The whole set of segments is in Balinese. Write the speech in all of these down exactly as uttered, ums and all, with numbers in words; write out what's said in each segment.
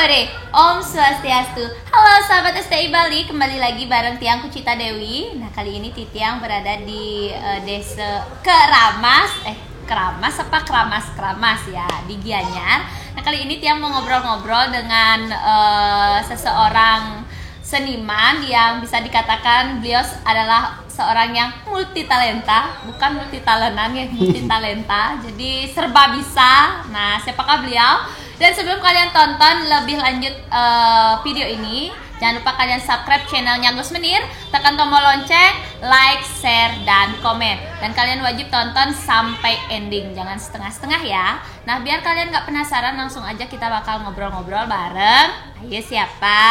Oke, Om Swastiastu. Halo sahabat S T I Bali, kembali lagi bareng Tiang Kucita Dewi. Nah, kali ini Titiang berada di eh, desa Keramas, eh Keramas apa Keramas? Keramas ya, di Gianyar. Nah, kali ini Tiang mau ngobrol-ngobrol dengan eh, seseorang seniman yang bisa dikatakan beliau adalah seorang yang multi talenta, bukan multi talentan ya, multi talenta. Jadi serba bisa. Nah, siapakah beliau? Dan sebelum kalian tonton lebih lanjut eh, video ini, jangan lupa kalian subscribe channelnya Gus Menir, tekan tombol lonceng, like, share, dan komen. Dan kalian wajib tonton sampai ending, jangan setengah-setengah ya. Nah, biar kalian nggak penasaran, langsung aja kita bakal ngobrol-ngobrol bareng. Ayo, siapa?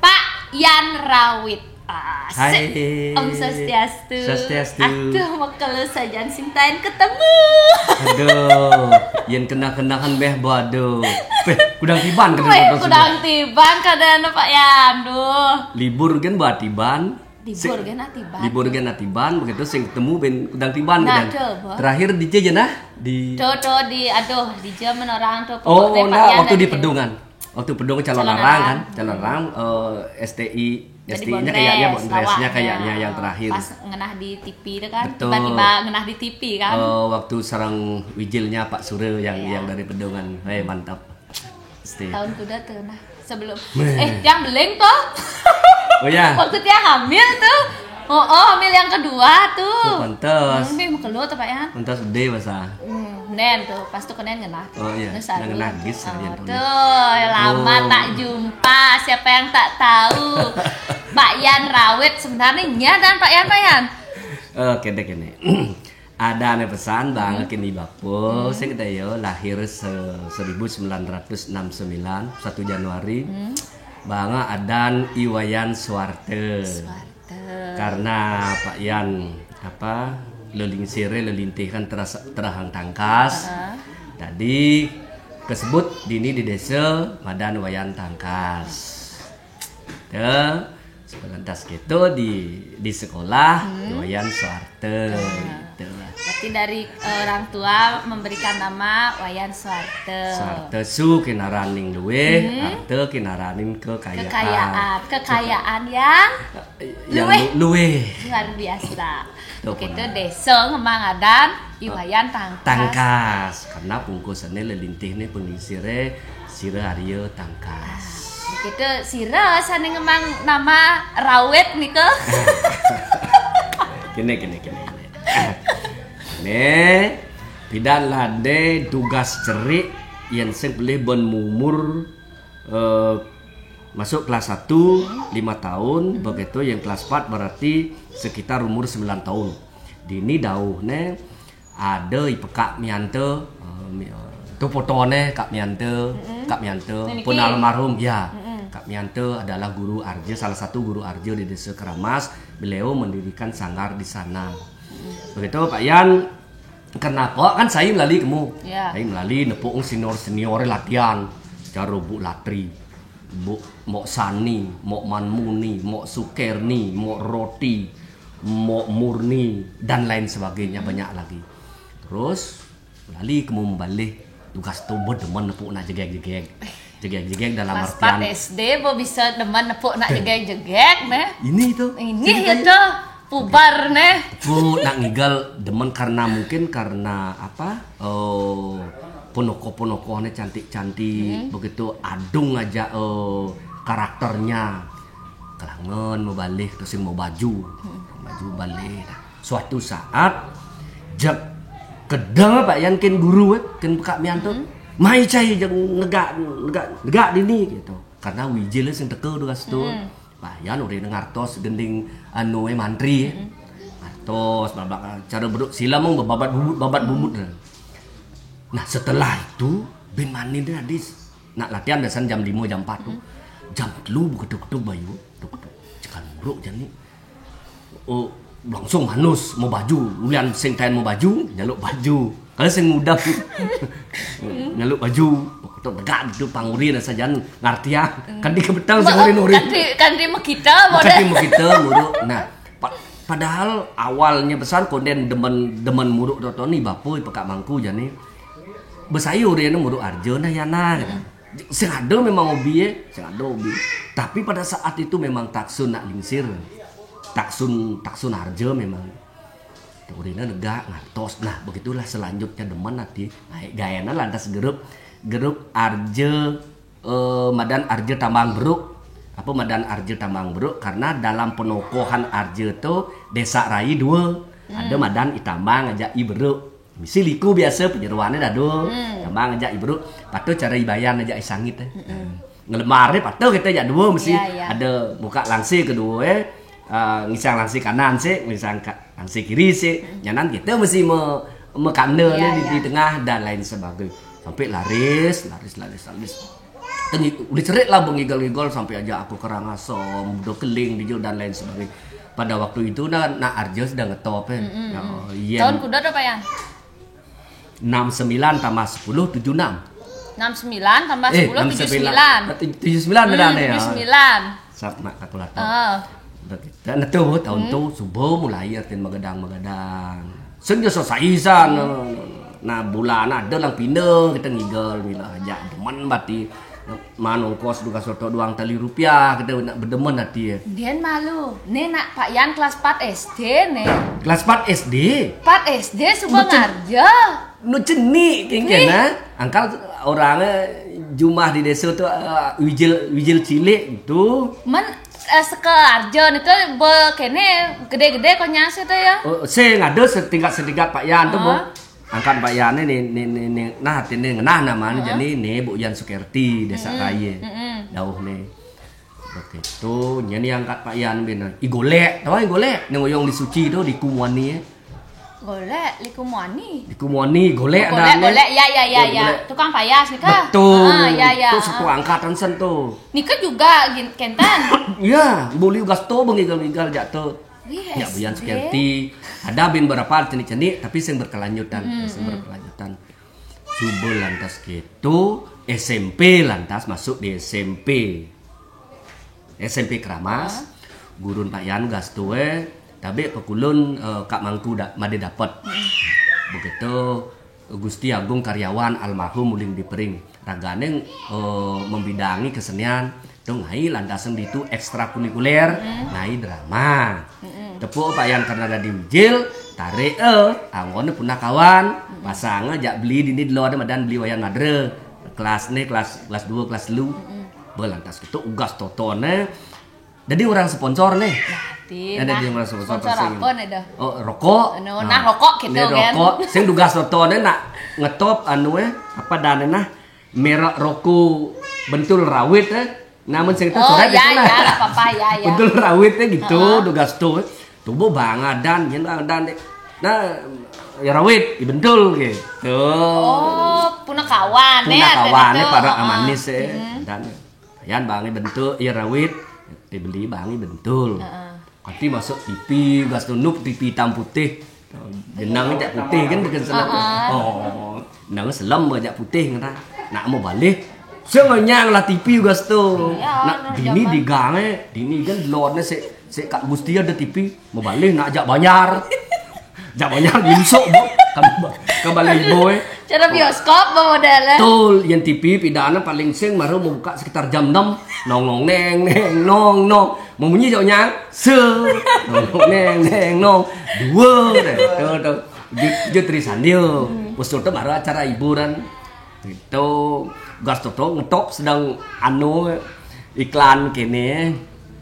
Pak Yan Rawit. Asik. Hai. Om Swastiastu. Swastiastu. Aduh, mau kalau sajan sintain ketemu. Aduh, yang kena-kenakan beh badu. Beh, kudang tiban kena. Weh, kudang tiban kadang Pak Yan. Duh. Libur kan buat tiban. Libur kan atiban. Libur kan atiban, begitu sing ketemu ben kudang tiban nah, kan. Terakhir di J nah di. Tuh tuh di aduh di jam orang tuh. Oh, nah, waktu di Pedungan. Waktu Pedung calon arang kan, calon arang eh, S T I S T I-nya kayaknya bondresnya kayaknya yang terakhir. Pas ngenah di T V itu kan, tiba-tiba ngenah di T V kan. Eh, waktu sarang wijilnya Pak Sure yang iya. Yang dari Pedungan. Hei, mantap. Tahun kuda tuh nah sebelum eh yang beling tuh. Oh ya. Waktu dia hamil tuh. Oh, oh, hamil yang kedua tuh. Oh, pantes. Hmm, mekelo tuh Pak Yan. Pantes gede masa. Hmm, nen tuh, pas tuh kenen genah. Oh iya. Nah, genah gis ya. Tuh, lama oh. Tak jumpa. Siapa yang tak tahu? Pak Yan Rawit sebenarnya nya dan Pak Yan Pak Yan. Oke deh ini. Ada ane pesan bang hmm. Kini bapo hmm. Sing yo lahir se seribu sembilan ratus enam sembilan satu Januari hmm. Bang adan Iwayan Suarte. Suarte. Karena Pak Yan apa lelingsire lelintih kan terasa terahang tangkas. Uh -huh. Tadi kesebut dini di desa madan Wayan Tangkas. Te, sepentas gitu di di sekolah hmm. Wayan Suarte. Nah. Gitu. Berarti dari eh, orang tua memberikan nama Wayan Suarte. Suarte su kinaraning luwe, hmm. Arte kinaraning kekayaan. Kekayaan, kekayaan yang yang luwe. Luwe. Luar biasa. Tuh, itu desa ngemangadan Iwayan Tangkas. Tangkas. Karena pungkusannya lelintih nih pengisire sira Arya Tangkas. Ah, begitu sira sane ngemang nama rawit nika. Kene kene kene. Kene. Ne pidan lade tugas cerik yang sing pelih ben mumur uh, masuk kelas satu lima tahun hmm. Begitu yang kelas empat berarti sekitar umur sembilan tahun. Dini dauh ne ada ipekak miante uh, eh, eh, tu fotone Kak Miante, mm-hmm. Kak Miante pun almarhum ya. Mm-hmm. Kak Miante adalah guru arja, salah satu guru arja di Desa Keramas. Beliau mendirikan sanggar di sana. Mm-hmm. Begitu Pak Yan, kenapa kan saya melalui kamu? Yeah. Saya melalui nepuk senior senior latihan cara buk latri, buk mok sani, mok manmuni, mok sukerni, mok roti, mok murni dan lain sebagainya banyak lagi. Terus lali kamu membalih tugas tubuh demen nepuk nak jegeg-jegeg. Jegeg-jegeg dalam Mas artian S D bo bisa demen nepuk nak jegeg-jegeg meh. Ini itu. Ini itu. Pubar neh. Nepuk nak ngigal demen karena mungkin karena apa? Oh, ponoko-ponoko ne cantik-cantik hmm. Begitu adung aja oh, karakternya. Kelangen mau balik terus mau baju. Hmm. Baju balik. Nah, suatu saat jak kedeng apa yang ken guru eh, ken pekak mianto hmm. Mai cai jeng negak negak negak dini gitu karena wijil sing teke udah situ hmm. Pak Yan udah ngartos gending anu eh mantri hmm. Ngartos babak cara beduk silam mau babat bubut babat hmm. Bubut nah setelah itu bin manin dia hadis nak latihan biasanya jam lima jam empat tuh hmm. Jam telu beketuk-ketuk bayu tuk tuk cekan buruk jani oh langsung manus mau baju ulian sing tain mau baju nyaluk baju kalau sing muda nyaluk baju tu tegak tu panguri dan sajan ngarti ya kan di kebetal sing uri nuri kan di kan di mekita kan di mekita muruk nah pa, padahal awalnya besar konden demen demen muruk toto ni bapui pekak mangku jani Besayur ya, muruk arja nah ya nah. Sing ada memang hobi ya, sing ada hobi. Tapi pada saat itu memang taksun nak lingsir. Taksun, taksun arja memang. Urina negak ngantos. Nah, begitulah selanjutnya demen hati. Naik gayanan lantas grup, grup arja, eh, madan arja tambang beruk. Apa madan arja tambang beruk? Karena dalam penokohan arja tu desa rai dua. Ada madan i tambang aja i beruk. Misi liku biasa penyeruannya dadu. Tambang aja i beruk. Patuh cara ibayan aja i sangit eh. Ngelemar ni patuh kita aja dua mesti ada buka langsir kedua eh. Ah, ngisang langsir kanan sih, ngisang ka, langsir kiri sih. Nyanan kita mesti me, mekanda ni di, di tengah dan lain sebagainya. Sampai laris, laris, laris, laris. Tengi, ulih cerit lah bengigel-igel sampai aja aku kerang asam, udah keling di dan lain sebagainya. Pada waktu itu nah, nak arja sedang ngetop eh. Ya, iya. Tahun kuda tu apa ya? Enam sembilan tambah sepuluh, tujuh enam. Enam sembilan tambah sepuluh, tujuh sembilan. Tujuh sembilan dah aneh ya. Tujuh sembilan. Sama kalkulator. Ah. Begitu. Nah, tu tahun tu subuh mulai artin magadang-magadang. Sing jo sosai san. Nah, bulan ada lang pindah kita ngigel mila aja demen bati. Manungkos duka soto duang tali rupiah kita nak bedemen hati ya. Dian malu. Ni nak Pak Yan kelas empat S D ni. Kelas empat S D. Empat S D suba ngarja. Nu cenik kengken ah. Angkal orang eh, jumah di desa tu eh, wijil wijil cilik tu. Men eh, sekarja ni tu be kene gede-gede kau nyasi tu ya. Oh, sing ada setingkat-setingkat Pak Yan tu bu. Angkat Pak Yan ni ni ni ni, ni nah hati ni ngenah nama ni jadi ni Bu Yan Sukerti desa Raya. Dauh ni. Begitu, nya ni angkat Pak Yan bin. I golek, tahu i golek? Ni ngoyong di Suci tu di Kumuani eh. Golek, Liku Muani. Di Kumuani golek dah. Golek, golek. Ya, ya, ya, ya. Tukang payas ni kah? Betul. Ah, ya, ya. Tu satu angkatan sen tu. Ni ke juga kentan. Ya, boleh gas tu bengigal-gigal jak tu. Ya, Buyan Sukerti. Ada bin berapa cenik-cenik tapi sing berkelanjutan, sing berkelanjutan. Subuh lantas gitu, S M P lantas masuk di S M P. S M P Keramas, gurun Pak Yan gas tu eh, tabe pekulun eh, Kak Mangku da, made dapat. Begitu Gusti Agung Karyawan almarhum uling dipering. Ragane eh, membidangi kesenian tu ngai lantasan ditu ekstrakurikuler ngai drama. Tepuk Pak Yan karena dadi wijil, tarik eh anggone punah kawan, pasang jak beli dini delo ada madan beli Wayan Madre. Kelas ni kelas kelas dua kelas lu. Belantas kita ugas totone. Jadi orang sponsor nih. Nah, jadi orang sponsor, sponsor apa nih dah? Oh, rokok. No, nah, rokok gitu kan. Rokok. Sing dugas totone nak ngetop anu eh apa dane nah merek rokok bentul rawit eh. Namun sing oh, ya, ya, apa-apa ya ya. Bentul rawit eh gitu uh-huh. Dugas tuh. Tubuh bang adan yen adan deh. Nah, ya rawit bentul gitu. Oh, punah kawan ya. Punah kawan ya para amanis eh. Dan Yan bangi bentuk, ya rawit, dibeli bangi bentul. Heeh. Kati masuk T V, gas tunuk T V hitam putih. Jenang jak putih kan bukan selem. Heeh. Oh, nang selem jak putih ngata. Nak mau balik. Senganyang lah T V gas tu. Ya, nak dini digang eh, dini kan lorne se se Kak Gusti ada T V, mau balik nak jak banjar. Jak banyak ginsuk bu. Kembali boy. Cara bioskop modalnya. Betul, yang T V pidana paling sing baru mau buka sekitar jam enam. Nong nong neng neng nong nong. Mau bunyi jauhnya se. Nong nong neng neng nong. Dua deh. Tuh tuh. Jut jut Trisandi. Bos tuh baru acara hiburan. Itu gas toto ngetop sedang anu iklan kene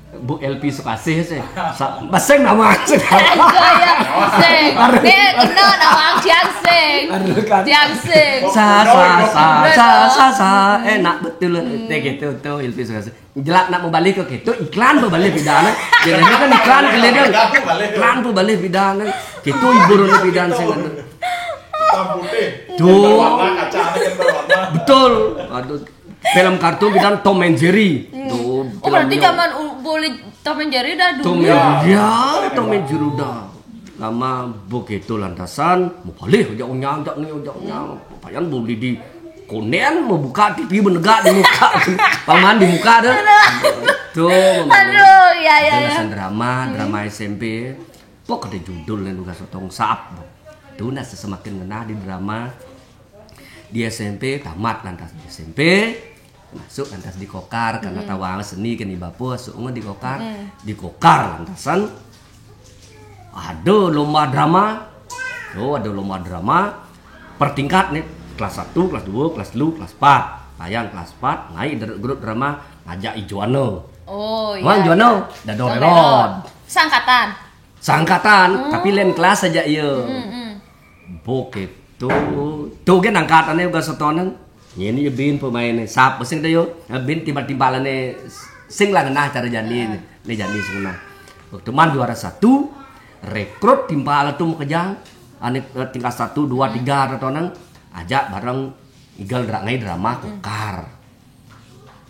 Bu L P Sukasih sih. Sa- Baseng nama sih. Sing. Dia kena nama Jiang Sing. Baru kan. Jiang Sing. Sa sa sa sa sa sa enak betul teh gitu tuh L P Sukasih. Jelak nak mau balik ke gitu iklan tuh balik pidana. Jadi kan iklan keliling. Iklan tuh balik pidana. Gitu hiburan pidana sih. Hitam putih. Tuh. Berwarna kaca kan berwarna. Betul. Aduh. Film kartun kita Tom and Jerry. Tuh. Oh berarti zaman boleh Tom and Jerry udah dulu. Tom and Jerry, ya, Tom and Jerry udah. Lama begitu lantasan, mau balik ojak unyang, ojak ni, ojak unyang. Payan boleh di konen mau buka T V menegak di muka. Paman di muka dah. Tuh. Aduh, ya ya ya. Drama, drama S M P. Pok ada judul yang juga sotong sap. Tuh nah semakin ngenah di drama. Di S M P, tamat lantas di S M P, masuk lantas di Kokar, karena tawang seni kan di Bapo, masuk di Kokar, di Kokar lantasan ada lomba drama. Oh, ada lomba drama per tingkat nih, kelas satu, kelas dua, kelas tiga, kelas empat. Payan kelas empat, naik dari grup drama, ngajak Ijoano. Oh, Wan iya. Joano, Dadong Rerod. Sangkatan. Sangkatan, tapi lain kelas aja iya. Hmm. Bok itu. Tuh kan angkatannya juga setonan. Ini ya bin pemainnya. Sap, sing deh yo. Bin timbal-timbalannya sing lah nah cara jani nih. Nih jani sing nah. Waktu man juara satu, rekrut timbal tuh mau kejang. Ane eh, tingkat satu, dua, tiga ada tonang. Ajak bareng igal dra ngai drama Kokar.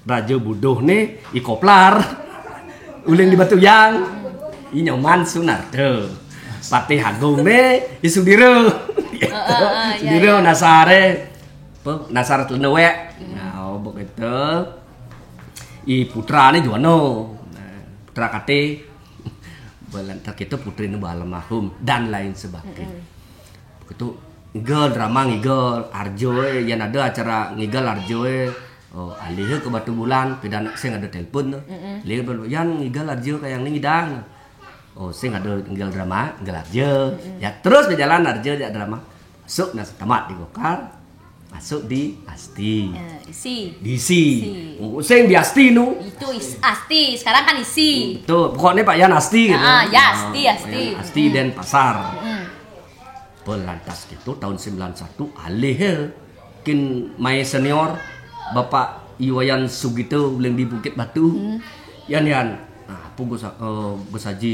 Raja Buduh nih, i Koplar. Uling di Batu Yang. I Nyoman Sunarta. Patih Agung nih, i Sudiro. ah, iya, Sudiro nasare. Apa? Nasar Telenowe. Nah, oh, begitu. I Putra nih Juano. Nah, Putra Kate. Balantak itu putri nih almarhum dan lain sebagainya. Begitu ngigel drama ngigel Arjo eh, yang ada acara ngigel Arjo eh. Oh, alih ke Batu Bulan, pidan sing ada telepon tuh. Alih ke Batu, yang ngigel Arjo kayak yang ngidang. Oh, sing ada ngigel drama, ngigel Arjo. Ya terus berjalan Arjo ya drama. Masuk nah tamat di Kokar, masuk di Asti. Eh, isi. Di si. Si. Oh, sing di Asti nu. Itu is, Asti. Sekarang kan isi. Tuh, pokoknya Pak Yan Asti gitu. Ah, ya, Asti, Nah, Asti. Pak Yan Asti dan Pasar. Hmm. Pelantas gitu tahun sembilan satu alih eh. Kin mai senior Bapak Iwayan Sugito uling di Bukit Batu. Yan Yan. Nah, apa Gus eh, Gus Haji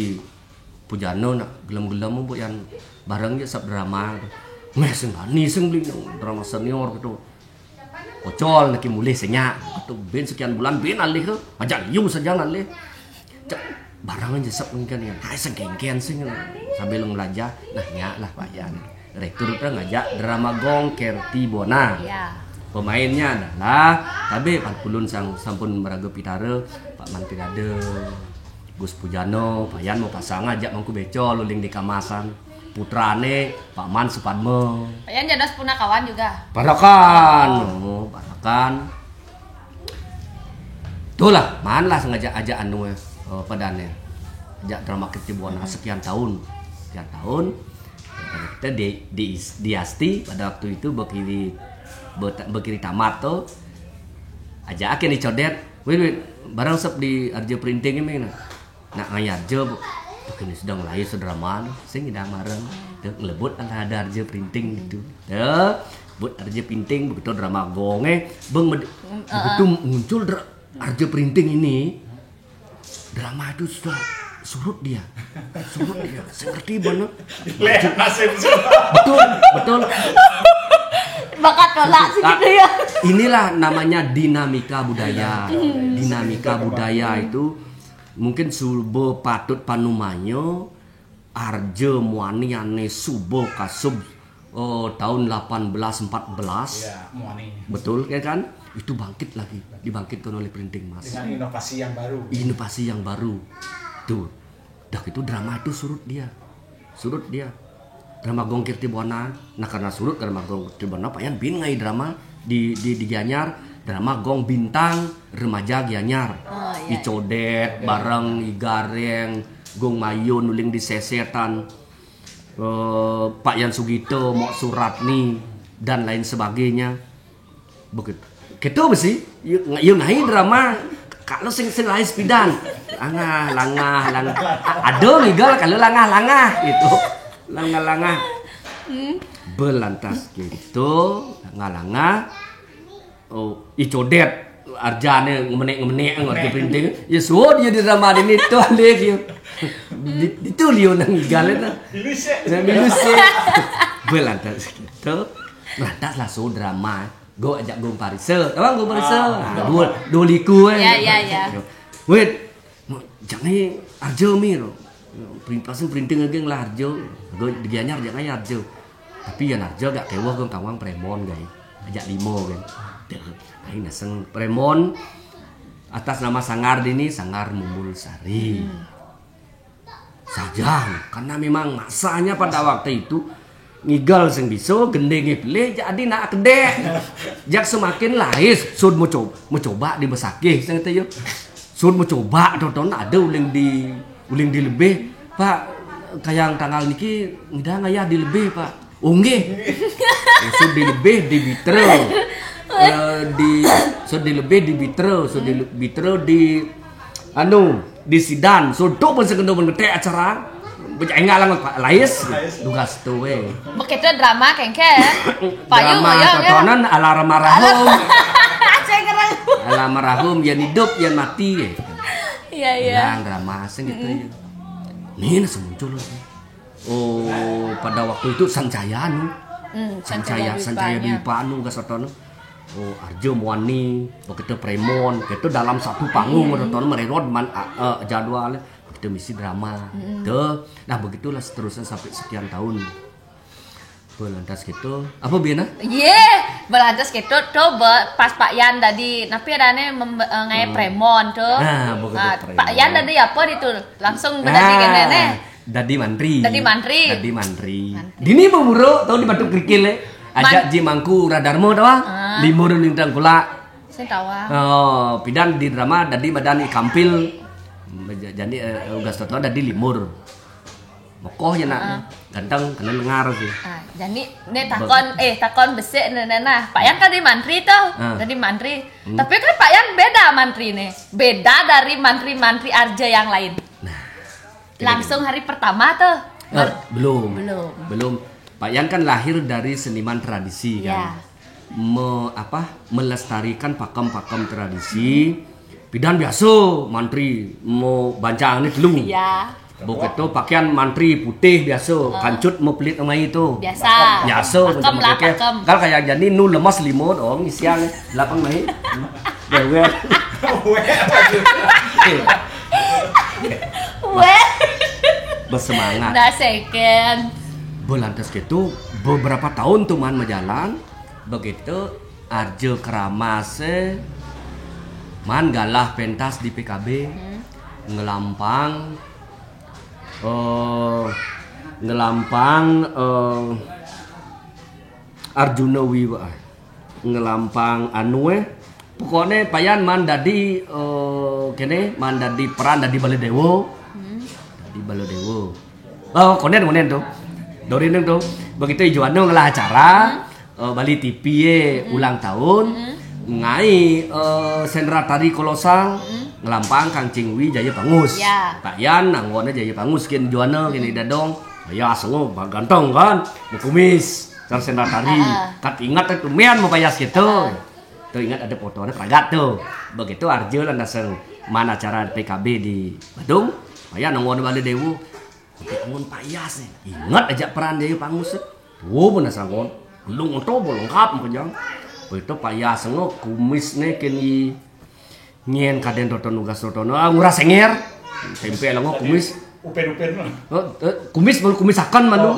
Pujano nak gelem-gelem bu Yan bareng je sab drama. Meh sing bani sing beli drama senior gitu. Ocol naki mulih senyak. Gitu. Bin sekian bulan bin alih ke. Ajak liu saja alih. Cek barang aja sab mungkin ya. Hai sengkengken sing sambil belajar. Nah nyak lah Pak Yan. Rekrut ngajak drama gong Kerti Bona. Ya. Pemainnya adalah tabe pan kulun sang sampun meraga pitara Pak Man Pirada, Gus Pujano, Pak Yan mau pasang ajak Mangku Becol uling di Kamasan. Putrane Pak Man Supadma. Payan jadas punakawan juga. Parakan. Oh, parakan. Itulah, man lah sengaja aja anu eh, eh, padane. Ajak drama Kerti Bona sekian tahun. Sekian tahun. Kita di, di, di Asti pada waktu itu bekiri beta- bekiri tamat tuh. Aja akhirnya codet. Wih, wih, barang sep di Arja Printing ini nah. Nak ngayar je bu. Tuh kini sedang lahir saudara mana? Sing idang mareng. Tuh ngelebut ada ada Arja Printing gitu. Tuh, buat Arja Printing begitu drama gonge, beng med- begitu muncul dra- Arja Printing ini drama itu sudah surut dia. Surut dia. Saya ngerti banget. Leh, nasib Betul, betul. Bakat tolak sih Nah, gitu ya. Inilah namanya dinamika budaya. Dinamika budaya itu mungkin subo patut panumanyo Arja Muani ane subo kasub oh, tahun delapan belas empat belas. Ya, Muani. Betul ya kan? Itu bangkit lagi, dibangkitkan oleh Printing Mas. Dengan inovasi yang baru. Inovasi yang baru. Tuh, dah itu drama itu surut dia. Surut dia. Drama Gong Kirti Buana. Nah karena surut drama Gong Kirti Buana, Pak Yan bin ngai drama di di, di Gianyar, drama Gong Bintang Remaja Gianyar. Oh, iya. Icodet, bareng Igareng, Gong Mayun, Uling di Sesetan, eh, Pak Yan Sugito, Mok Suratni dan lain sebagainya. Begitu. Gitu besi. Yuk, yuk ngai drama. Kalau sing sing lain sepidan. Langah, langah, langah. Ada legal kalau langah, langah gitu. Langah, langah. Belantas gitu, langah, langah. Oh, icodet. Arjane ngemenek-ngemenek ngerti printing. Ya suruh dia di drama ini tuh alih gitu. Di- Itu Leo nang igal itu. Ilusik. Nang ilusik. Belantas gitu. Lantas lah so drama. Go ajak Gong Parisa. Tahu Gong Parisa? Ah, Nah, dua dua liku eh. Ya, ya, ya. Wait, jangan Arjo mi lo. Printing printing lagi lah Arjo. Go di Gianyar jangan Arjo. Tapi ya Arjo agak kewah Gong Kawang Premon guys. Ajak limo kan. Tuh, aing naseng Premon atas nama Sangar Dini, Sangar Mumbul Sari. Sajang, karena memang masanya pada waktu itu Ngigel sing bisa, gendinge pelih, jadi nak kedek. Jak semakin lais, sud mencoba, mencoba di besakih, sing kata yo. Sud mencoba, tonton ada uling di, uling di lebih. Pak, kayang tanggal niki, ngidang ayah di lebih, Pak. Oh, nggih. Sud di lebih, di bitra. Eh, di, sud di lebih, di bitra. Sud di le-, bitra, di, anu, di sidan. Sud tu pun sekendo pun ngetek acara. Bejak enggak lang, Pak Lais. Lais. Tugas tu, eh. Begitu drama kengke. Payu Drama ya, ya. Tontonan ala almarhum. Aceh kerang. Ala almarhum, yang hidup, yang mati, eh. Iya, iya. Yang drama sing gitu ya. Ni nasi muncul. Oh, pada waktu itu Sanjaya nu. Hmm, Sanjaya, Sanjaya Sanjaya Dwipanya. Dwipa nu, gas tonton. Oh, Arja Muani, begitu Premon, gitu dalam satu panggung, hmm, tonton mererod man, a-, eh, jadwal, begitu misi drama. Hmm. Tuh, nah begitulah seterusnya sampai sekian tahun. Belantas gitu. Apa biana? Ye, belantas gitu tuh be-, pas Pak Yan tadi, tapi adane mem-, eh, ngai Hmm. Premon tuh. Nah, begitu Ah, Premon. Pak Yan tadi apa itu? Langsung berarti Ah, kene nih. Dadi mantri. Dadi mantri. Dadi mantri. Mantri. Dini beburu tahu di Batu Kerikil, eh. Ajak Man- Ji Mangku Radarmo tahu, ah? Ah. Limur Lintang Kulak. Saya tahu, ah. Oh, pidan di drama dadi madan ikampil. Jadi, eh, ugas tonton dadi limur. Mokoh ya nak. Ah. Ganteng kena dengar sih. Ah, jadi ne takon, eh, takon besik ne, ne, nah. Pak Yan kan di mantri tuh. Ah. Tadi mantri. Hmm. Tapi kan Pak Yan beda mantri nih. Beda dari mantri-mantri Arja yang lain. Nah. Langsung hari pertama tuh. Eh, belum. Belum. Belum. Pak Yan kan lahir dari seniman tradisi kan. Ya. Me-, apa, melestarikan pakem-pakem tradisi. Pidan biasa mantri mau bancang ni telu. Ya. Begitu pakaian mantri putih biasa, ah, kancut mau pelit sama itu. Biasa. Biasa pakem macam lah, pakai. Pakem. Kalau kayak jadi nu lemas lima dong, isian lapang naik. Dewe. Weh. Bersemangat. Dah second. Belantas gitu, beberapa tahun tuh man berjalan, begitu Arja Keramas, eh, man galah pentas di P K B, hmm, ngelampang, eh, ngelampang, eh, Arjuna Wiwa, ngelampang anu, eh. Pokoknya Payan man dadi, eh, kene, man dadi peran dadi Baladewa. Hmm. Dadi Baladewa. Oh, konen, konen tuh. Dorin tuh. Begitu ijo anu ngelah acara, hmm, eh, Bali T V ye, hmm, ulang tahun, hmm, ngai, eh, sendera tari kolosal, hmm, ngelampang Kang Cingwi Jaya Pangus. Ya. Pak Yan, nanggone Jaya Pangus, kin juana, kin, hmm, idadong. Ya, sengo, ganteng kan? Mau kumis, cara sendera tari. Ah. Kat ingat tuh, mian mau payas gitu. Ah. Tuh ingat ada fotonya, pragat tuh. Begitu Arjo lan daseng man acara P K B di Badung, Pak Yan nanggone Baladewa. Nangun payas nih. Ingat aja peran Jaya Pangus. Tuh, bener sangon. Gelung to, bolong kap, kenyang. Begitu payas, sengo, kumis nih, kini. Nyen kaden tonton ugas tonton. Ah, ngurah senger. Tempe lango kumis. Upen-upen mah. Oh, eh, kumis baru kumis akan manu. Oh.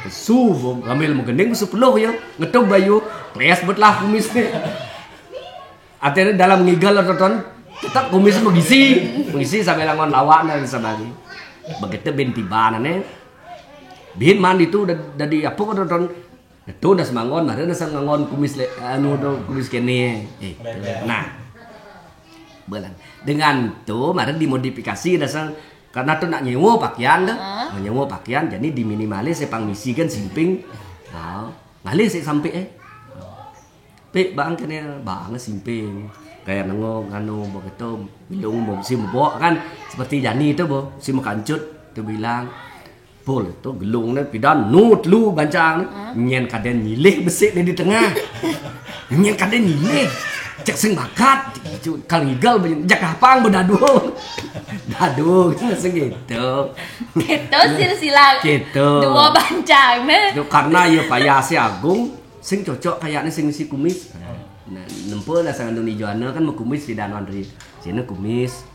Su, ngambil menggending su peluh ya. Ngetop bayu. Kles bet lah kumis nih. Artinya dalam ngigel tonton tetap kumis mengisi. Mengisi sampai langon lawak dan sebagainya. Begitu bin tiba nih. Bin man itu udah dari apa kok tonton. Itu udah semangon, mari udah sangangon kumis le, anu tuh, kumis kene. Eh, nah. Belan. Dengan tuh, mari dimodifikasi udah sang, karena tuh nak nyewa pakaian tuh. Heeh. Mau nyewa pakaian, jadi diminimalis ya pang misi kan simping. Nah, ngalih sih sampai, eh. Pik bang kene bang simping. Kayak nengo nganu begitu, bilung mau si mebok kan seperti Jani itu, bo, si mekancut tuh bilang, "Pul, tuh gelung nih pidan nut lu bancang nih. Hah? Nyen kaden nyilih besik nih di tengah. Nyen kaden nyilih. Cek sing bakat." Kal ngigal, jak kapang bedadu. Dadu segitu. Gitu silsilah. Gitu. Dua bancang nih. Itu karena ya payah si Agung, sing cocok kayaknya sing si kumis. Nah, nempe lah sang anu ni Joana kan mau kumis pidan Andri. Sini kumis.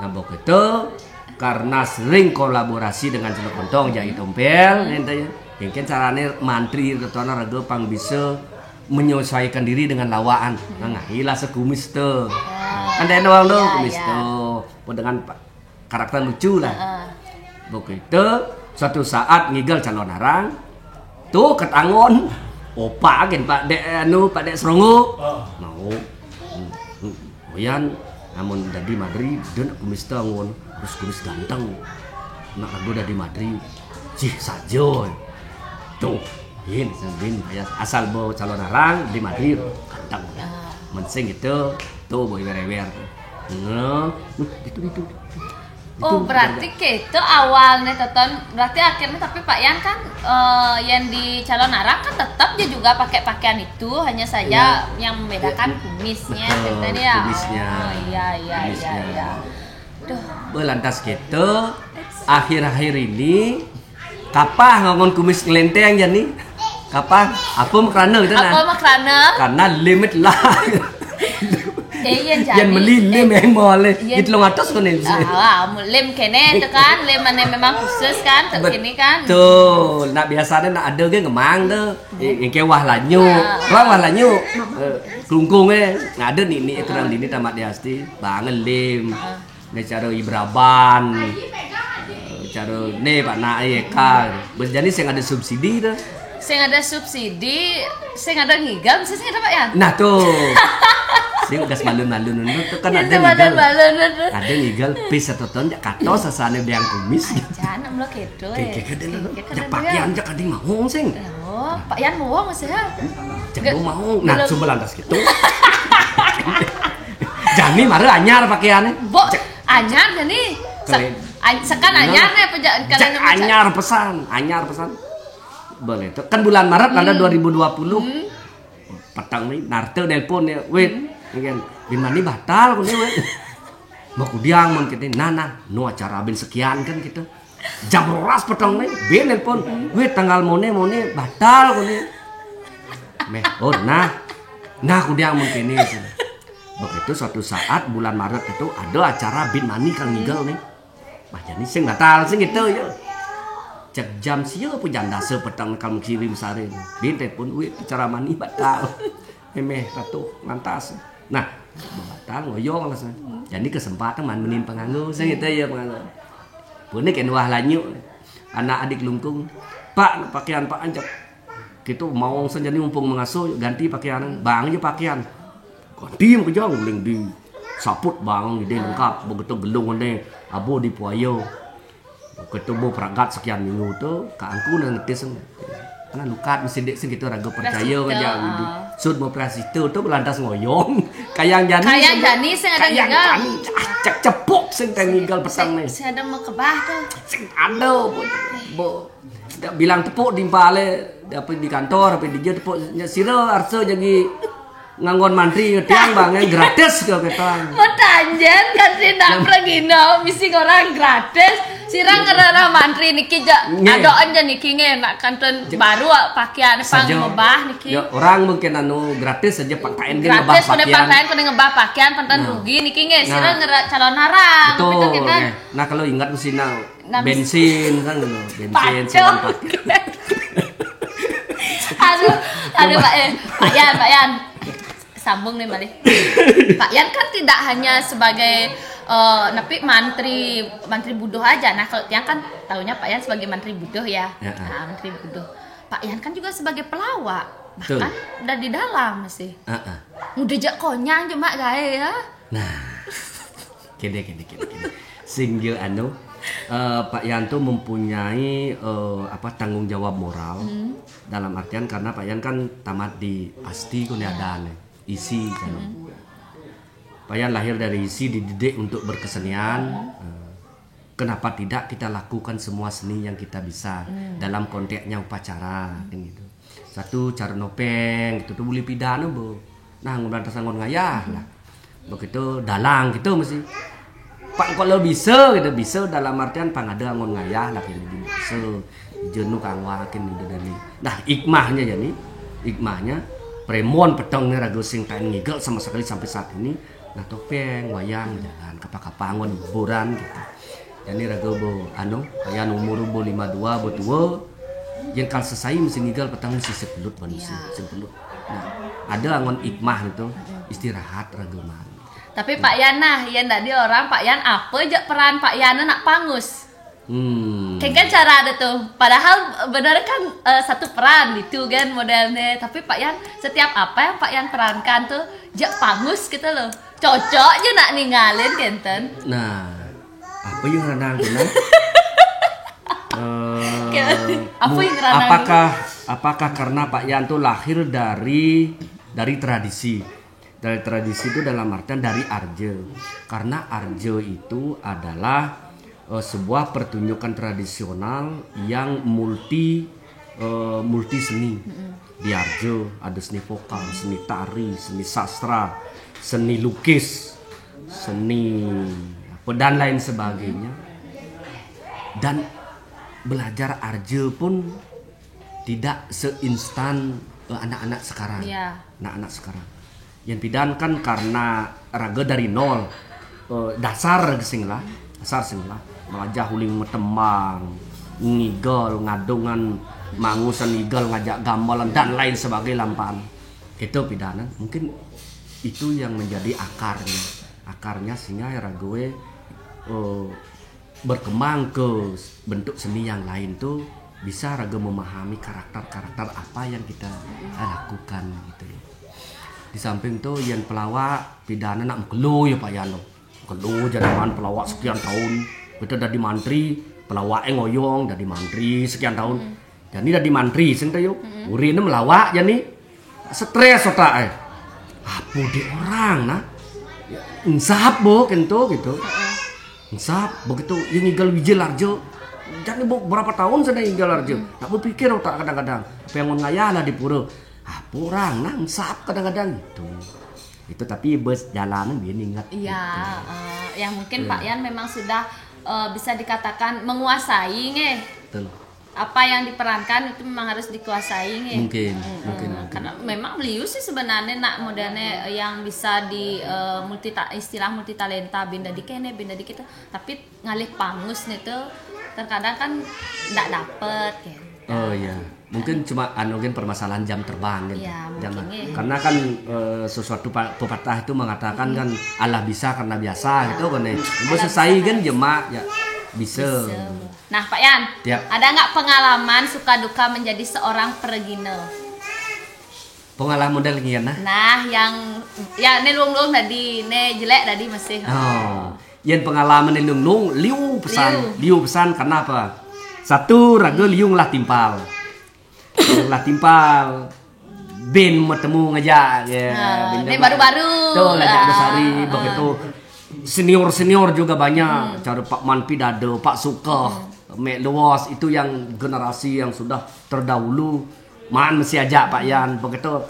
Nah, begitu karena sering kolaborasi dengan Celuk Kontong, Jai Tompel, hmm, ente ya. Mungkin caranya mantri ke tuan raga pang bisa menyesuaikan diri dengan lawaan. Hmm. Nah, ngahilah sekumis tuh. Ah. Kan ada doang tuh, ya, kumis ya, tuh. Apa dengan pa-, karakter lucu lah. Heeh. Begitu, suatu saat ngigel calon arang, Tuh, ket anggon. Opak gen Pak Dek, anu, Pak Dek Serongo. Oh. Mau. Hmm, hmm. Oyan, amun dadi mantri, den kumis anggon, terus kumis ganteng. Nak lagu dadi mantri, cih sajo. Tuh, yin, bin, ya, asal bo calon arang, di mantri, ganteng. Mensing itu, tuh, boy werewer. Nah, itu, itu. Oh, itu berarti kayak itu awalnya, Toton. Berarti akhirnya, tapi Pak Yan kan, eh, yang di calon arang kan tetap dia juga pakai pakaian itu, hanya saja yang membedakan kumisnya, betul, ceritanya ya. Kumisnya. Oh, iya, iya, iya, iya. Duh. Belantas gitu, akhir-akhir ini kapah nganggon kumis ngelenteng jani. Kapah, apa makrana gitu nah. Apa makrana? Karena limit lah. Eh, iya, yang jadi, meli lim eh, yang boleh. Iya. Itu lo ngatas kan ini. Ah, lim kene itu kan, lim mana memang khusus kan, tuh kene kan. Betul. Nah, biasanya nak ada ge ngemang tuh. Yang kayak wah lanyu. Wah, wah lanyu. Eh, kelungkung eh. Nah, ada nih, nih kurang dini tamat di Asti. Banget lim. Nah, cara ibraban. Eh, cara nih Pak Nak Eka. Jadi sing ada subsidi tuh. Sing ada subsidi, sing ada ngigam, sing ada Pak Yan. Nah tuh. Sing udah malu-malu nunduk tuh kan ada ngigam. Ada ngigam pis satu ton jak katos sasane biang kumis. Jangan melo kedo. Kayak ada lo. Jak pakaian jak kading mau sing. Oh, Pak Yan mau masih ya. Jak mau. Nah, coba lantas gitu. Jani mara anyar pakaiannya. Bo, anyar jani. Sekan anyar nih apa kalian anyar pesan, anyar pesan. Boleh tuh. Kan bulan Maret ada dua ribu dua puluh. Petang nih, Narte nelpon ya, wait, kan, bin mani batal kau nih, wait. Mau kudiang mau kita, nah, nah, no acara bin sekian kan kita. Jam rolas petang nih, bin nelpon, wait, tanggal mone, mone batal kau nih. Meh, oh, nah, nah kudiang mau kini. Begitu suatu saat bulan Maret itu ada acara bin mani kang ngigel nih. Wah, jadi sing batal sing gitu ya. Cek jam sia pun jam dasa petang kamu kirim sare. Bin telepon, wih, acara mani batal. Emeh ratu lantas. Nah, batal ngoyong lah. Jadi kesempatan man menin penganggo sing gitu ya penganggo. Punik wah lanyu. Anak adik lungkung. Pak, pakaian Pak anjak. Kita mau senjani mumpung mengasuh, ganti pakaian. Bang aja pakaian. Ganti mau kejang, uling di saput bang, ide lengkap. Begitu gelung ne, abu di puayo. Begitu bu peragat sekian minggu tu, ka angku nang ngetis. Karena lukat mesti dek segitu raga percaya kan dia gitu. Sud mau prasita tu belantas ngoyong. Kayang jani. Kayang jani sing ada ngigel. Ah, cek cepuk sing tengigel petang ni. Sing ada mau kebah tu. Sing ada bu. Dak bilang tepuk timpale, apa di kantor, apa di dia tepuk, nya sira arsa jadi nganggon mantri ngetiang bang, yang gratis ke kita. Mau tanjen kan sih nak pergi no, misi orang gratis. Sirang ngerara mantri niki ja, adoan ja niki nge nak kantun baru pakaian pang mebah niki. Ya, orang mungkin anu gratis saja pakaian dia mebah pakaian. Gratis pakaian kena ngebah pakaian pantan rugi niki nge. Sirang ngera calon narang. Betul. Nah, kalau ingat mesti nak bensin kan gitu. Bensin. Aduh, aduh Pak Yan, Pak Yan, Pak Yan. Sambung nih balik. Pak Yan kan tidak hanya sebagai eh, napi mantri, mantri buduh aja. Nah, kalau tiang kan tahunya Pak Yan sebagai mantri buduh ya. Ya, ah. Nah, mantri buduh. Pak Yan kan juga sebagai pelawak. Betul. Bahkan udah di dalam masih. Heeh. Udah jak konyang cuma gaya ya. Nah. Kene, kene, kene, kene. Sing dia anu, eh, Pak Yanto mempunyai eh, apa tanggung jawab moral dalam artian karena Pak Yan kan tamat di Asti Kundiadan, isi kan. Pak Yan lahir dari isi dididik untuk berkesenian. Eh, kenapa tidak kita lakukan semua seni yang kita bisa dalam konteksnya upacara kan gitu. Satu cara nopeng gitu tuh boleh pidana bu. Nah, ngun lantas ngun ngayah lah. Begitu dalang gitu mesti. Pak kalau bisa gitu, bisa dalam artian pang ada ngun ngayah lah gitu bisa. Jenuh kang wakin gitu dari. Nah, hikmahnya jadi hikmahnya premon peteng nih ragu sing tain ngigel sama sekali sampai saat ini. Nah, topeng, wayang, jalan, kapa-kapa ngun hiburan gitu. Jadi ragu bo anu, ayan umur bo lima dua bo tua. Yang kal sesai mesti ngigel petang mesti sepelut manusia, sepelut. Nah, ada angon ikmah itu istirahat ragu mah. Tapi Pak Yan nah, Yan tadi orang Pak Yan apa aja peran Pak Yan nak pangus? Hmm. Kan, kan cara ada tuh. Padahal bener kan, eh, satu peran gitu kan modelnya. Tapi Pak Yan, setiap apa yang Pak Yan perankan tuh, jak pangus gitu loh. Cocok aja nak ninggalin kenten. Nah, apa yang ranang kena? Eh, Kayak, apa mu- yang ranang? Apakah apakah karena Pak Yan tuh lahir dari dari tradisi? Dari tradisi itu dalam artian dari arje. Karena arje itu adalah eh, sebuah pertunjukan tradisional yang multi eh, multi seni. Di arje ada seni vokal, seni tari, seni sastra, seni lukis, seni apa dan lain sebagainya. Dan belajar arje pun tidak seinstan eh, anak-anak sekarang. Iya. Anak-anak sekarang. Yang pidan kan karena raga dari nol. Eh, dasar sing lah, dasar sing lah. Melajah uling metembang, ngigel, ngadungan, mangusan ngigel, ngajak gambalan dan lain sebagainya lampan. Itu pidanan. Mungkin itu yang menjadi akarnya. Akarnya sehingga ragawe eh, berkembang ke bentuk seni yang lain tuh bisa raga memahami karakter-karakter apa yang kita lakukan gitu loh. Di samping tuh yang pelawak pidanan nak mekelo ya Pak Yan loh. Mekelo jadi man pelawak sekian tahun. Kita dari mantri, pelawak ngoyong dari mantri sekian tahun. Jadi dari mantri sing tayo. Urine melawak jadi stres otak eh. Apa di orang nah? Ensap bo kento gitu. Ensap begitu yang ngigel wijil arjo. Jadi bo berapa tahun sudah ngigel arjo. Tak berpikir otak kadang-kadang. Apa yang ngayah lah di pura. Apa orang nah ensap kadang-kadang gitu. Itu tapi bus jalanan dia ingat. Iya, eh, yang mungkin Pak Yan memang sudah, eh, bisa dikatakan menguasai nge. Betul. Apa yang diperankan itu memang harus dikuasai nge. Mungkin, Mm-mm. mungkin, mungkin. Karena memang beliau sih sebenarnya nak modelnya yang bisa di eh, multi istilah multi talenta, bin dadi kene, bin dadi kita, tapi ngalih pangus nih tuh terkadang kan ndak dapet kan. Oh iya, mungkin cuma anu kan permasalahan jam terbang kan. Iya, Jam mungkin, iya. Karena kan eh, sesuatu pa- pepatah itu mengatakan kan Allah bisa karena biasa gitu kan. Ibu selesai kan jemak ya bisa. Nah, Pak Yan, Yap. Ada nggak pengalaman suka duka menjadi seorang peregina? Pengalaman model kian nah. Nah, yang ya ini luang-luang tadi, ini jelek tadi masih. Oh, yang pengalaman ni lung lung liu pesan, liu pesan karena apa? Satu raga liu lah timpal. Lah timpal bin bertemu ngajak ya. Ah, Bin ni ngajak. Baru-baru. Tuh ngajak Ah, besari ah. Begitu senior-senior juga banyak. Cara Pak Man Pidada, Pak Suka, Mek Luas itu yang generasi yang sudah terdahulu. Man masih ajak Pak Yan begitu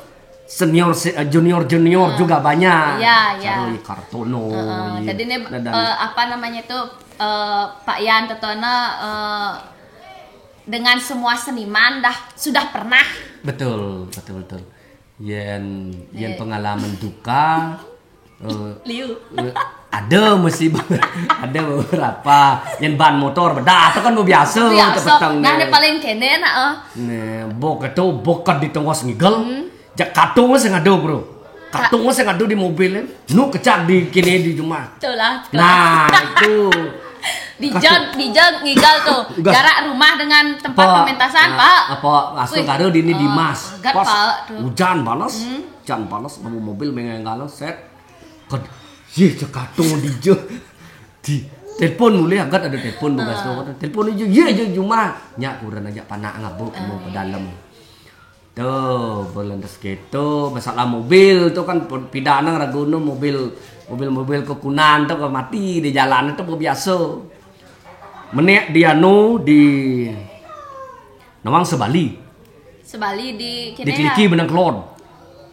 senior se- eh, junior-junior juga banyak. Ya, ya. Cara Kartono. Heeh, Iya. jadi ini Dan- dan- eh, apa namanya itu eh, Pak Yan Tetona eh, dengan semua seniman dah sudah pernah. Betul, betul, betul. Yen yen Eh. Pengalaman duka eh, Liu. eh, ada masih ada beberapa yang ban motor bedah itu kan biasa Biasa. tepetang Nah, ni. Ini paling kene nak eh. Nih, bok itu bok di tengah ngigel. Jak katung sing ada, bro. Katung sing ada di mobil ni. Nu kecak di kini di rumah. Betul lah. Nah, itu. Di jog, di jog ngigel tuh. Gas. Jarak rumah dengan tempat Apa- pementasan, ah, Pak. Apa asuh Wih. karo di ini di Oh, Mas. Gat, Pak, tuh. Hujan balas. Hujan balas bawa mobil mengenggal set. Ked, ye cekatung di je. Di telepon mulai agak ada telepon bekas tu. Telepon aja, ye je cuma. Nyak kurang aja panak ngabuk mau ke dalam. Tuh, berlantas gitu, masalah mobil tuh kan pidanang raguna mobil mobil-mobil kekunan tuh ke mati di jalan itu biasa. Menek di anu di Nawang Sebali. Sebali di Di Keliki benang kelod.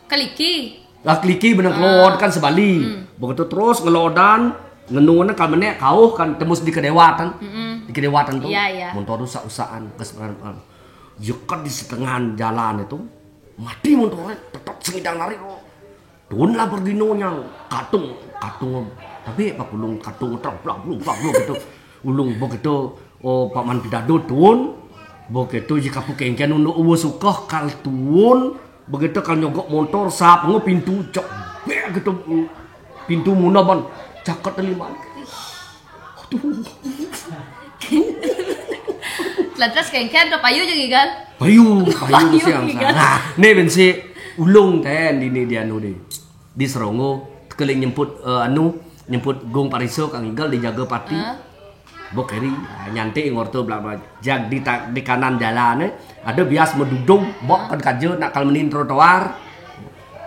Keliki. Lah Keliki benang kelod kan Sebali. Begitu terus ngelodan ngenuna kal menek kauh kan tembus di kedewatan. Di kedewatan tuh. Iya, iya. Motor rusak-rusakan ke seberang. Jekat di setengah jalan itu. Mati motornya tetap sengidang lari. Tuun lah perginonya katung katung tapi apa ulung katung terang blang blung blang blung gitu ulung begitu oh Pak Man Pidado tuun begitu jika pukengken unduk uwa sukah kal tuun begitu kal nyogok motor sap ngo pintu cek bek gitu pintu muna ban caket lima aduh Lantas kengken to payu ja ngigal. Payu, payu Payu siang. ngigal. Nah, ne bensi ulung ten di ni dia nu di. Di Serongo, tekeling nyemput eh, anu, nyemput gong pariso kang ngigal dijaga pati. Ah. Bok keri, nyantai ngorto bla bla. Jag di ta, di kanan jalan eh. Ada bias medudung, bok kan kaja nak kal menin trotoar.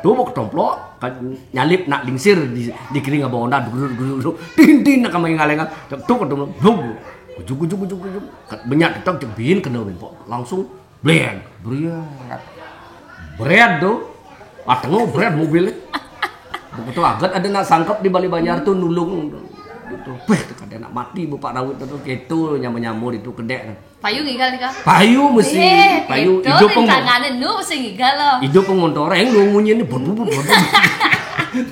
Tu bok ketomplok, kan nyalip nak lingsir di, di kering abang Honda, dulu dulu dulu. Tin tin nak kamai ngalengan. Tu ketomplok, blung. Kujuk kujuk kujuk kujuk. Kat- Banyak tetap cek bin kena bin pok. Langsung blen, beriat. Bret tu. Ah tengok bret mobil eh. Begitu agat ada nak sangkep di balik banjar tu nulung. Gitu. Peh, tu kada nak mati bapak rawit tu, keto nyama-nyama itu kedek. Payu ngigal nika. Payu mesti, Eh, payu itu hidup pun tangannya nu mesti ngigal loh. Hidup pun ngontor yang lu munyi ni bun bun bun.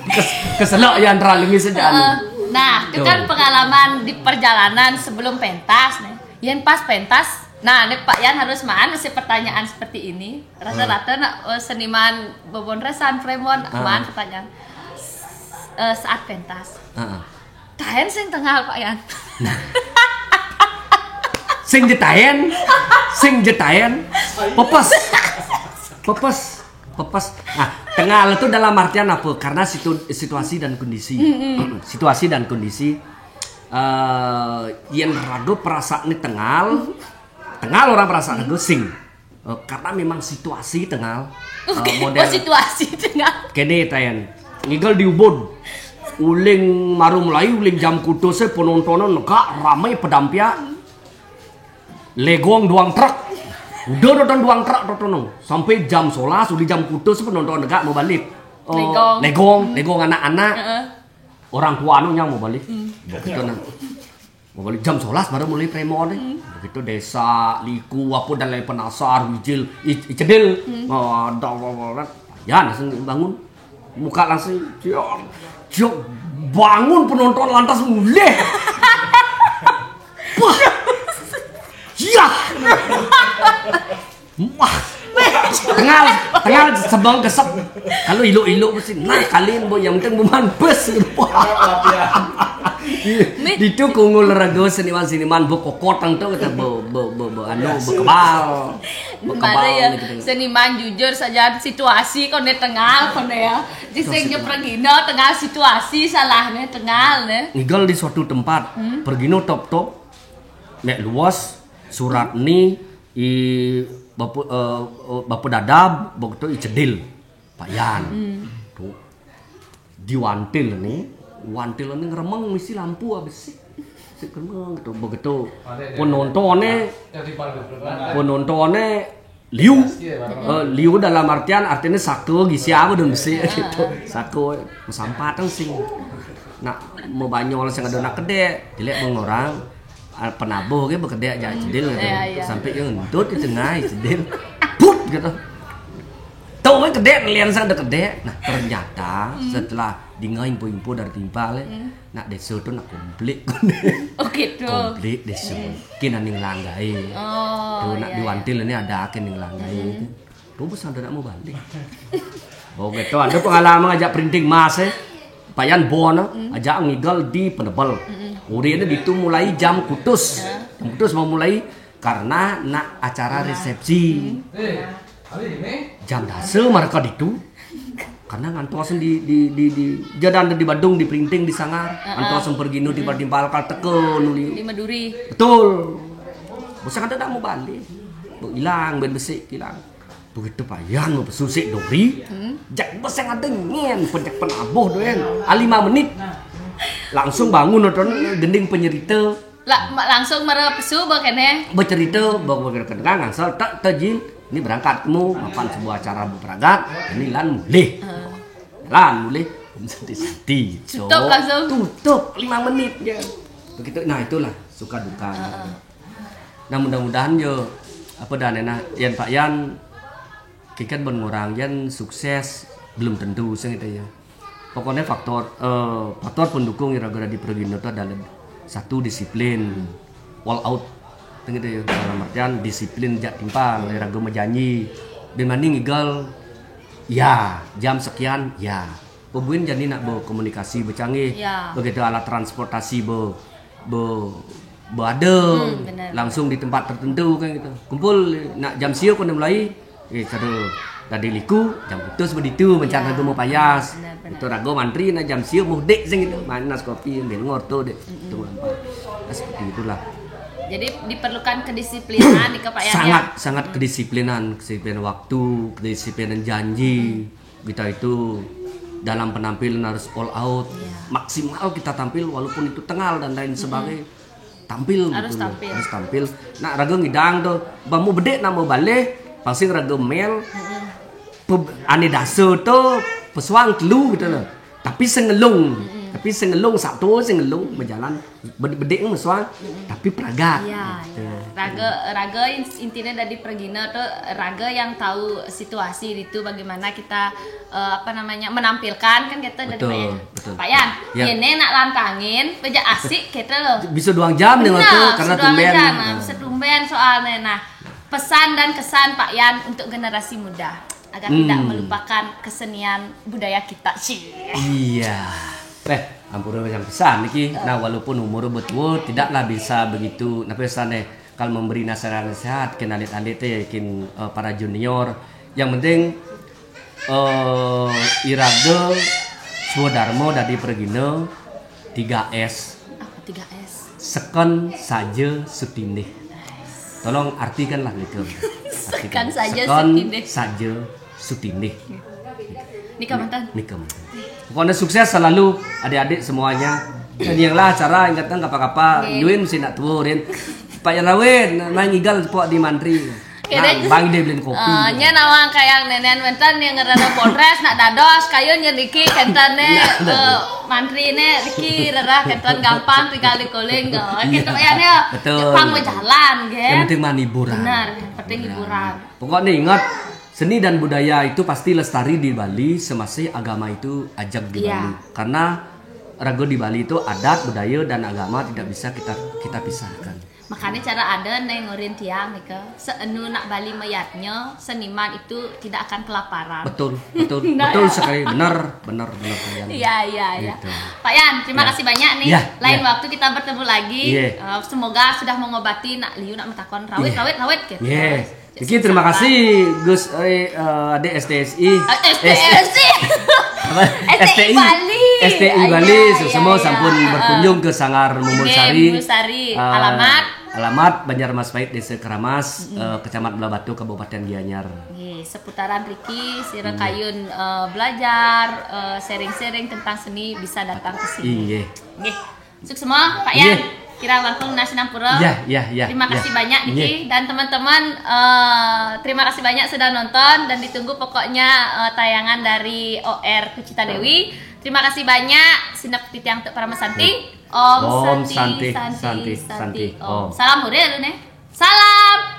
Kes- Keselak ya antara lengis saja anu. Eh, nah, itu kan Tuh. Pengalaman di perjalanan sebelum pentas nih. Yang pas pentas, nah, ini Pak Yan harus maan mesti pertanyaan seperti ini. Rata-rata nak eh, seniman bobon resan Fremon Ah. maan pertanyaan. Eh, saat pentas. Heeh. Tahen sing tengal Pak Yan. Sing jetaen, sing jetaen, pepes, pepes, pepes. Nah, tengal itu dalam artian apa? Karena situ, situasi dan kondisi. Situasi dan kondisi. Eh, yen raga perasaan ini tengal, tengal orang perasaan raga sing. Eh, karena memang situasi tengal. Oke, Eh, model oh, situasi tengal. Kene tayan. Ngigal di Ubud. Uling maru mulai, uling jam kutus eh penontonan negak ramai pedampiak. Legong duang truk. Udah nonton duang truk tonton. Sampai jam solas, udah jam kutus penonton negak mau balik. Eh, Legong. Legong, legong anak-anak. Heeh. Orang tua anu nyang mau balik. Begitu nah. Mau balik jam solas baru mulai premo deh. Begitu desa, liku, apa dan lain penasar, wijil, i- icedil. Ada apa-apa. Ya, langsung bangun. Muka langsung, ciok, ciok, bangun penonton lantas mulai. Wah. Iya. Wah. Tengal, tengal sebang kesep. Kalau ilok-ilok mesti nah kalian boy yang penting buman bes gitu. Wah. Ditu kungul raga seniman-seniman bekokot tang tu kata be be be, be anu bekebal. Bekebal Mare ya, gitu. Seniman jujur saja situasi kone tengal kone ya. Jising je pergino tengal situasi salahnya tengal ne. Ngigal di suatu tempat, pergino top-top, mek luas, surat ni, i bapu eh, eh, bapu dadab, begitu i cedil, Pak Yan. Tu. Di wantil ni, wantil ni ngeremeng misi lampu habis sih. Si ngeremeng gitu, begitu penontonnya, penontonnya liu. Eh, liu dalam artian artinya saka gisi apa dan besi gitu. Saka sampatan sing. Nak mau banyol sing ada nak kedek, jelek bang orang. Ah, penabuh ke bekedek jak cedil gitu. Iya, iya. Sampai yang entut di tengah cedil. Put gitu. Tahu kan kedek lian sang ada kedek. Nah, ternyata setelah dengar info-info dari timpal eh, nak desa tu nak komplit. Oke tuh. Komplit desa. Kena ning langgai. Oh, Tu nak iya, di wantil ni ada kena ning langgai. Tu bos ada nak mau balik. Oh gitu, ada pengalaman ajak printing mas eh. Payan bon eh, ajak ngigal di penebel. Uri ni ditu mulai jam kutus. Jam kutus mau mulai karena nak acara resepsi. Jam dasa mereka ditu. Karena ngantos di di di di jadan di Badung di printing di sangar. Ngantos pergi nu di Badung balkal teke nuli. Di Maduri. Betul. Bos ada tak mau balik. Hilang ben besik hilang. Begitu payan mau pesusik dori. Jak bos yang ada nyen pencak penabuh doen. Ah, lima menit. Langsung bangun nonton gending penyerita. Lah ma- langsung mara pesu ba kene. Bercerita bawa berkedengar ngangsal tak terjin. Ini berangkat mu makan sebuah acara berperagat. Ini lan mulih. Lan mulih. Sati-sati. Tutup langsung. Tutup lima menit dia. Begitu. Nah itulah suka duka. Nah mudah-mudahan yo apa dah nena Yan Pak Yan kikan ben ngurang Yan sukses belum tentu sing itu ya. Pokoknya faktor eh, faktor pendukung yang raga di Pergino itu adalah satu disiplin, all out. Gitu ya. Dalam artian disiplin jak timpal, raga menjanji. Bin mani ngigal ya jam sekian ya. Pebuin jadi nak berkomunikasi bercanggih. Ya. Begitu alat transportasi ber, ber Bada langsung di tempat tertentu kan gitu. Kumpul nak jam sia ko mulai. Eh, kada tadi liku, jam putus beditu mencari raga mau payas. Itu raga mantri nak jam sia mudik sing itu. Manas kopi ambil ngorto dek. Itu apa? Nah, seperti itulah. Jadi diperlukan kedisiplinan nih Pak Yan. Sangat sangat kedisiplinan, kedisiplinan waktu, kedisiplinan janji. Kita itu dalam penampilan harus all out, maksimal kita tampil walaupun itu tengal dan lain sebagainya. Tampil harus gitu, tampil. Harus tampil. Nak raga ngidang tu, bamu bedek nak mau baleh, pasing raga mel. Pe, ane dasa tu pesuang telu gitu loh. Tapi sengelung, tapi sengelung satu sengelung berjalan bedek mesuang, tapi peragat. Ya, ya. Raga raga intinya dari pergina tu raga yang tahu situasi itu bagaimana kita uh, apa namanya menampilkan kan kita dari betul, betul. Pak Yan. Ya. Ini nak lantangin, peja asik kita loh. Bisa dua jam nih waktu karena tumben. Nah, bisa tumben soalnya. Nah, pesan dan kesan Pak Yan untuk generasi muda agar hmm. tidak melupakan kesenian budaya kita sih. Iya. Eh, ampura macam pesan niki. Nah, walaupun umur betua tidaklah bisa begitu. Napa pesan eh kalau memberi nasihat-nasihat ke alit-alit teh yakin uh, para junior. Yang penting uh, iraga swadarma dadi pragina tiga S. Apa tiga S? Seken saja sutindih. Tolong artikanlah nika. Seken saja sutindih. Saja sutindih. Nika mantan. Nika mantan. Pokoknya sukses selalu adik-adik semuanya. Dan yang lah acara ingatan apa-apa. Yuin mesti nak turin. Pak Yan Rawin, nang igal pok di mantri. Nah, bang dia beliin kopi. Uh, nya nawang kayang nenen wenten yang ngerana podres nak dados kayu nya Riki kenten ne uh, mantri ne Riki rera kenten gampang tinggal di koling go. Gitu ya ne. Betul. Pang jalan ge. Yang penting mah hiburan. Benar, penting hiburan. Pokoknya ingat seni dan budaya itu pasti lestari di Bali semasih agama itu ajak di Bali. Karena raga di Bali itu adat, budaya dan agama tidak bisa kita kita pisahkan. Makanya cara ada neng ngurin tiang nika seenu nak Bali mayatnya seniman itu tidak akan kelaparan. Betul, betul, betul sekali, benar, benar, benar. Iya, iya, iya. Pak Yan, terima kasih banyak nih. Ya, Lain ya. waktu kita bertemu lagi. Iya. Uh, semoga sudah mengobati nak liu nak metakon rawit, rawit, rawit gitu. Iya. Oke, terima kasih Gus eh, uh, Ade S T S I. Uh, S T S I. Apa? S T I Bali. S T I Bali, semua sampun berkunjung ke Sanggar Mumun Sari. Mumun Sari. Alamat Alamat Banjar Mas Pahit, Desa Keramas, eh, Kecamatan Blahbatuh, Kabupaten Gianyar. Nggih, seputaran Riki, sira kayun eh, belajar, eh, sharing-sharing tentang seni bisa datang ke sini. Iya. Nggih. Sukses semua, Pak Yan. Kira langkung nasi nampura. Ya, ya, ya. Terima kasih banyak Niki dan teman-teman. Uh, terima kasih banyak sudah nonton dan ditunggu pokoknya uh, tayangan dari O R Kucita Dewi. Terima kasih banyak. Sinep titiang untuk para mesanti. Om, Om Santi, Santi, Santi, Santi, Santi, Om. Salam hore lu nih. Salam.